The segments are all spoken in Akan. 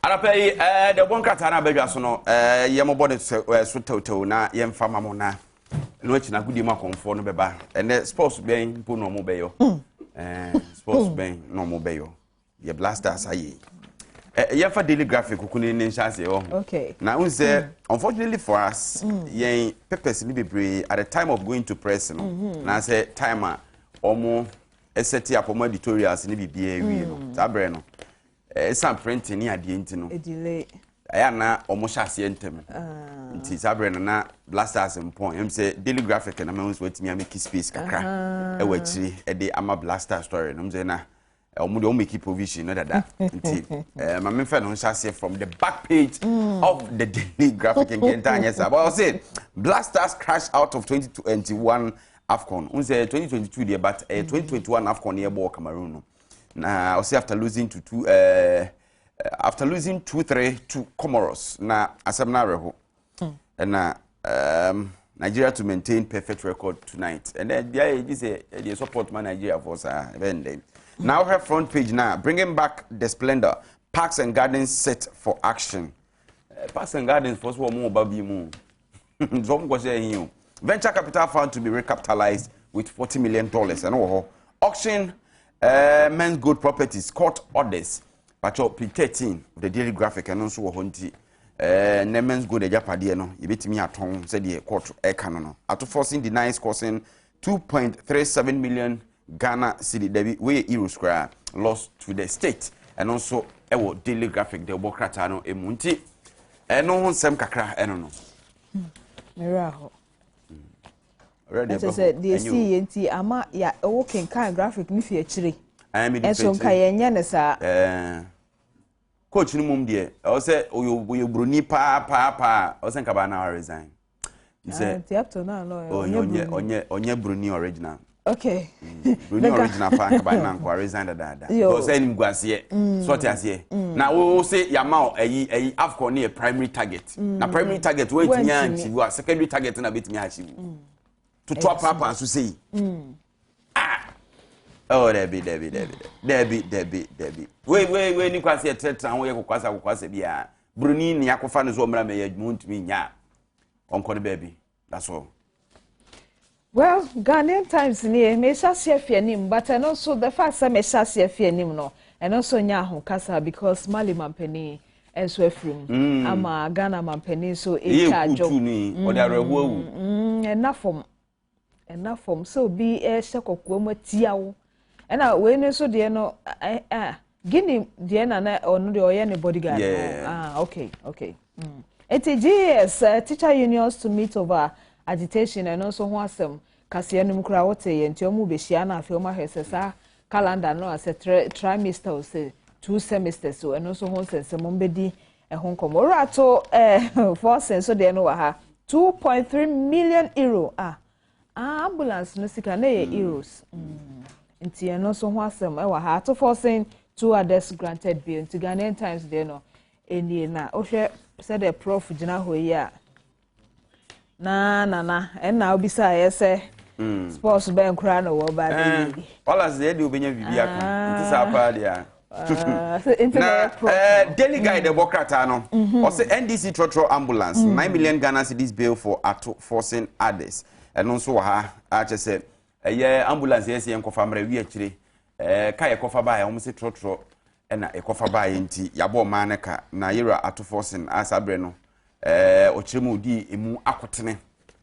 Anapa yi, deɛ ɔbɔ nkrataa no abadwa so no, yɛmɔbɔ ne so tɛwtɛw na yɛmfa ma mo, na ɛno akyi no agodie mu akɔmfoɔ no bɛba. Ɛnɛ sports bɛn mpo na ɔmo bɛyɔ? Sports bɛn na ɔmo bɛyɔ? Yɛ Blasters ayɛ yi. Yɛmfa Daily Graphic kuku ne nhyɛ aseɛ wɔ ho. Na n sɛ unfortunately for us, yɛn papers ni bebree, at the time of going to press no, na sɛ time a ɔmo ɛset up ɔmo editorials ne biribiara wie no, saa berɛ no, ɛsan printing ne adeɛ nti no, delay. Ɛyɛ ana ɔmo hyɛ aseɛ ntɛm, nti saa berɛ no na Blasters mpɔn ɛm sɛ Daily Graphic na mɛhu sɛ watumi amake space kakra ɛwɔ akyiri ɛde ama Blaster story no m sɛ na ɔmo deɛ ɔmo make provision no dada, nti ma memfɛ no nhyɛ aseɛ from the back page of the Daily Graphic. Nkɛnta anyɛ saa, but ɔsɛ Blasters crash out of 2021 AFCON. N sɛ 2022 deɛ, but 2021 AFCON yɛ bɔ wɔ Cameroon no, na ɔsɛ after losing 2-3 to Comoros, na asɛm no awerɛho. Ɛna Nigeria to maintain perfect record tonight. Ɛnɛ deɛ ayɛ gye sɛ ɛdeɛ support ma Nigeria for saa ɛbɛn dɛn. Na wohwɛ front page na "Bringing back the splendor, Parks and Gardens set for action". Parks and Gardens for so wɔn ba bi mu nso wɔn kɔ hyɛ ɛhin o. Venture capital fund to be recapitalized with $40 million, ɛno wɔ hɔ. Auction Menzgold properties, court orders. Patro, page 13 of the Daily Graphic, ɛno nso wɔ hɔ. Nti ne Menzgold agyapadeɛ no yɛbɛtumi atɔn sɛdeɛ court ɛka no. Ato Forson denies causing 2.37 million Ghana cedi, dabi, weyɛ euros koraa, loss to the state. Ɛno nso ɛwɔ Daily Graphic de ɔbɔ krataa no emu, nti ɛno ho nsɛm kakra ɛno no. Mmerɛ hɔ ɛkyɛ sɛ deɛ esi yɛ nti ama ya ɛwɔ kenkan graphic ne fi akyire, ɛnso nka yɛnyɛ ne saa. Coach no mum deɛ, ɛwɔ sɛ ɔyɛ buroni paa paa paa, ɔwɔ sɛ nkaba na resign. Sɛ nti up to now no. Ɔnyɛ ɔnyɛ buroni original. Okay. Buroni original paa, nkaba na nkɔ resign dadaada because ɛnim gu aseɛ so ɔte aseɛ na wo se yama o ɛyi AFCON ne yɛ primary target, na primary target wɔntumi achieve a, secondary target na bɛtumi achieve toto apaapa so sei. Ah, oh, dabi dabi dabi dabi dabi dabi, wei wei wei ni kwasi ɛtɛtɛn ho yɛ kokwasa kokwasa biara. Buroni ni akɔfa no so ɔmra mɛ yɛ adwuma, ntumi nya ɔnkɔ no baabi. That's all. Well, Ghanaian Times nie, mehyɛ aseɛ fi anim, but ɛno nso, the fact sɛ mehyɛ aseɛ fi anim no, ɛno nso nyɛ ahokasa because Mali mampanin nso afiri mu ama Ghana mampanin nso etwa adwo. Ɔde awerɛhoɔ awu. Ɛna fam, ɛna fam sɛ obi ɛhyɛ kɔkɔɔ mu atia wo. Ɛna wei no nso deɛ no, ɛ Guinea deɛ na ɔno deɛ ɔyɛ ne bodyguard. Ah, okay. Eti GES teacher unions to meet over agitation, ɛno nso ho asɛm kaseɛ no mu koraa wote yɛ. Nti ɔmo bɛhyia na afei ɔmo ahwɛ sɛ saa calendar no a sɛ trimester o, sɛ two semesters o, ɛno nso ho nsɛnsɛm ɔmo bɛdi ɛho nkɔmɔ. Owura Ato Forson nso deɛ no wɔ ha, €2.3 million. Ah, ambulance no sika na yɛ euros, nti ɛno nso ho asɛm ɛwɔ ha. Ato Forson, two others granted bail. Nti Ghanaian Times deɛ no enie. Na wohwɛ sɛdeɛ Prof gyina hɔ yi a, na nana ɛna obisa yɛ sɛ sports bɛn koraa na wɔ ba bɛyi. Ɔla sɛ yɛde obɛnya biribi aka nti saa paa deɛ a na Daily Guide ɛbɔ krataa no, ɔsɛ NDC trɔtrɔ ambulance, 9 million Ghana cedis bail for Ato Forson others. Ɛno nso wɔ ha akyɛ sɛ ɛyɛ ambulance yɛ sɛ yɛn nkɔfa mmerɛ wi akyire ka yɛ kɔfa baeɛ, wɔn sɛ trɔtrɔ ɛna ɛkɔfa baeɛ, nti yɛabɔ ɔman no ka. Na yɛwura Ato Forson a saa berɛ no ɔkyerɛ mu ɔdi emu akotene,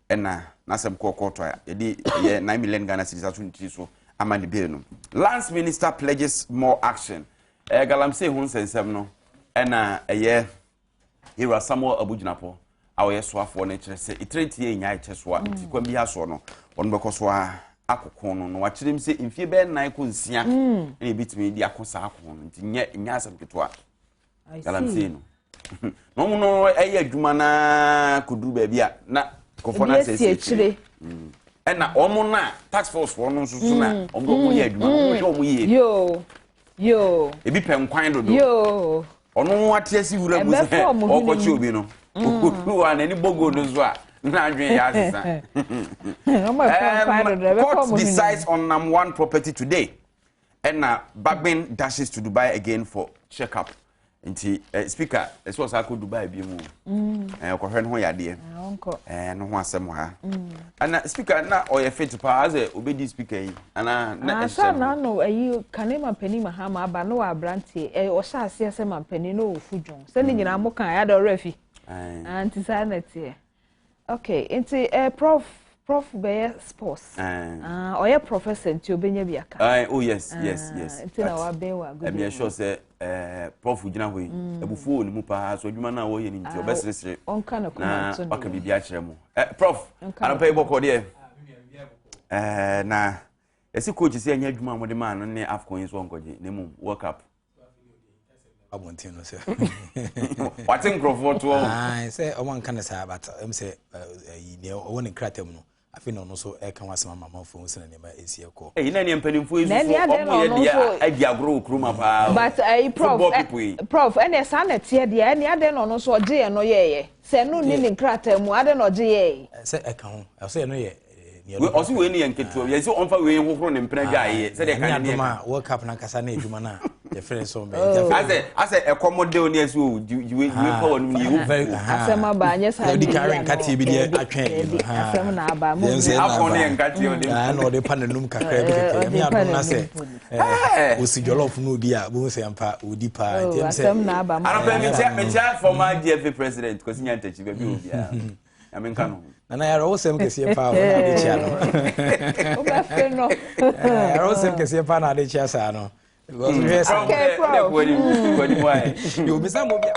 ɛna n'asɛm kɔɔ kɔɔtɔ a yɛde ɛyɛ 9 million Ghana cedis ato ne tiri so ama ne bail no. Lands minister pledges more action. Galamsey ho nsɛnsɛm no, ɛna ɛyɛ yɛwura Samuel Abu Jinapor a ɔyɛ soafoɔ no kyerɛ sɛ ɛtire nti yɛ nya ɛkyɛ soa, nti kwan bi asoɔ no wɔn bɛkɔ so a akoko no. Na wakyerɛ mu sɛ mfie bɛyɛ 4 kɔ 6 ɛna ebitumi de akɔ saa ako no, nti nyɛ asɛm ketewa. Galamsey no na wɔn no ɛyɛ adwuma naa koduru baabi a na kɔfɔ na sɛ ɛsi akyire, ɛna wɔn na task force foɔ no nso so na wɔn de wɔn yɛ adwuma no, wɔn hwɛ wɔn yie. Yoo yoo. Ebi pɛ nkwan dodo. Yoo. Ɔno ate asi wura mu sɛ ɔkɔkye obi no, okodu a n'ani bɔ gold so a na adwene yɛ asesa. Court decides on NAM 1 property today. Ɛna Bagbin dashes to Dubai again for check-up. Nti eh, speaker ɛsɛ ɔsan kɔ Dubai bi mu. Mm. Eh, ɔkɔhwɛ ne ho yadeɛ. Ah, eh, ne ho asɛm ha. Mm. Ana speaker na ɔyɛ fit paa sɛ obɛdi speaker yi. Ana na ah, ɛhyɛ no. na no ayi kane mampanin Mahama aba na wɔ aberanteɛ. Eh, ɔhyɛ aseɛ sɛ mampanin na ɔfu dwon. Sɛ ne mm. nyinaa mo kan ya de ɔwerɛ fi. Ah, nti saa na ɛteɛ. Okay, nti eh, prof prof bɛyɛ sports. Ah, ɔyɛ professor nti obɛnya bi aka. Uh, oh yes, yes, ah, yes. Nti na wabɛn wɔ agodie. Ɛmi ɛsure sɛ eh, prof gyina hɔ yi, mm. abufuo wɔ ne mu paa, so adwuma no a wɔyɛ no nti ah, ɔbɛseresere na waka biribi akyerɛ mu. Eh, prof, anɔpa yi bɔkɔ deɛ. Eh, na yɛsi coach sɛ ɛnyɛ adwuma a wɔde maa no ne AFCON yi nso ɔnkɔgye na mmom World Cup. Abɔnten no sɛ wate nkurɔfoɔ toɔ sɛ ɔmo anka no saa, but ɛm sɛ ɛyi deɛ ɔwɔ ne nkrataa mu no, afei na ɔno nso ɛka ho asɛm ama amanfoɔ ho sɛ nneɛma ɛsi ɛkɔ. Ɛyi na nea mpanimfoɔ yi soso ɔmo yɛ deɛ adi agorɔ wɔ kurom paa. But ɛyi prof, prof, ɛnna saa na ɛteɛ deɛ, ɛnna adɛn na ɔno nso ɔgye yɛn no yɛɛyɛ sɛ ɛno nni ne nkrataa mu, adɛn na ɔgye yɛɛyɛ? Sɛ ɛka ho ɛsɛ ɛno yɛ. Ɔsi wei ne yɛ nketewa, yɛn sɛ ɔnfa wei hohoro ne mpena dwa ayɛ sɛdeɛ kan ne yɛ ka. World Cup nankasa ne adwuma no a yɛfrɛ sɛ ɔmbɛ. Oh. Asɛ asɛ ɛkɔm de o ne ɛsɛ o jiwe jiwe fa wɔn mu yɛ o. Asɛm aba anyɛ saa ne yɛ ano nkateɛ bi deɛ atwɛn yi no. Asɛm na aba mo. Yɛn sɛ afɔ ne yɛ nkateɛ ɔde. Na ɔde pa n'anum kakra bi kɛkɛ. Yɛn mi adum na sɛ osi jollof no di a bohu sɛ mpa odi paa. Oh, asɛm na aba mo. Anɔpɛ mekyia mekyia former GFA president Kwesi Nyantakyi baabi obiara. Nyame nka no ho. Nana yɛrɛ wo sɛm kɛseɛ paa wɔ na ade kyia no. Wobɛfe no. Yɛrɛ wo sɛm kɛseɛ paa na ade kyia saa no. Because wohwɛ sɛ. Okay, prof. Yo, bisa mo bia.